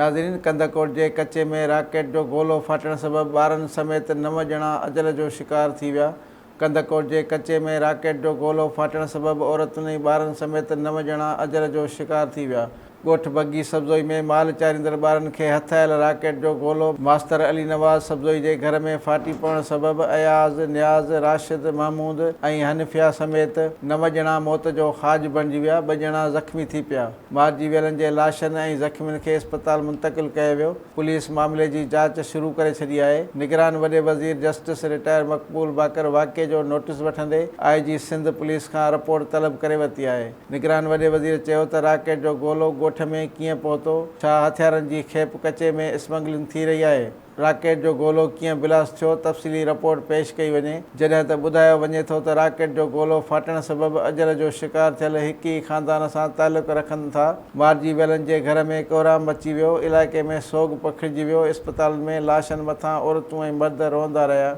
ناظرين ڪنڌڪوٽ جي ڪچي ۾ راڪيٽ جو گولو ڦاٽڻ سبب ٻارن سميت نو ڄڻا اجل جو شڪار ٿي ويا. ڪنڌڪوٽ جي ڪچي ۾ راڪيٽ جو گولو ڦاٽڻ سبب عورتن ۽ ٻارن سميت نو ڄڻا اجل جو شڪار ٿي ويا. ڳوٺ بگي سبزوئي ۾ مال چاريندڙ ٻارن کي هٿ آيل راڪيٽ جو گولو ماستر علي نواز سبزوئي جي گهر ۾ ڦاٽي پوڻ سبب اياز، نياز، راشد، محمود ۽ حنفيه سميت نو ڄڻا موت جو کاڄ بڻجي ويا، ٻه ڄڻا زخمي ٿي پيا. مارجي ويلن جي لاشن ۽ زخمين کي اسپتال منتقل ڪيو ويو، پوليس معاملي جي جاچ شروع ڪري ڇڏي آهي، نگران وڏي وزير جسٽس رٽائر مقبول باقر واقعي جو نوٽيس وٺندي آء جي سنڌ پوليس کان رپورٽ طلب ڪري ورتي آهي، نگران وڏي وزير چيو ته راڪيٽ جو گولو ڳوٺ ۾ ڪيئن پهتو، ڇا هٿيارن جي کيپ ڪچي ۾ اسمگلنگ ٿي رهي آهي؟ راڪيٽ جو گولو ڪيئن بلاسٽ ٿيو، تفصيلي رپورٽ پيش ڪئي وڃي، جڏهن ته ٻڌايو وڃي ٿو ته راڪيٽ جو گولو ڦاٽڻ سبب اجل جو شڪار ٿيل هڪ ئي خاندان سان تعلق رکن ٿا، مارجي ويلن جي گهر ۾ ڪهرام مچي ويو، علائقي ۾ سوڳ پکڙجي ويو، اسپتالن ۾ لاشن مٿان عورتون ۽ مرد روئندا رهيا.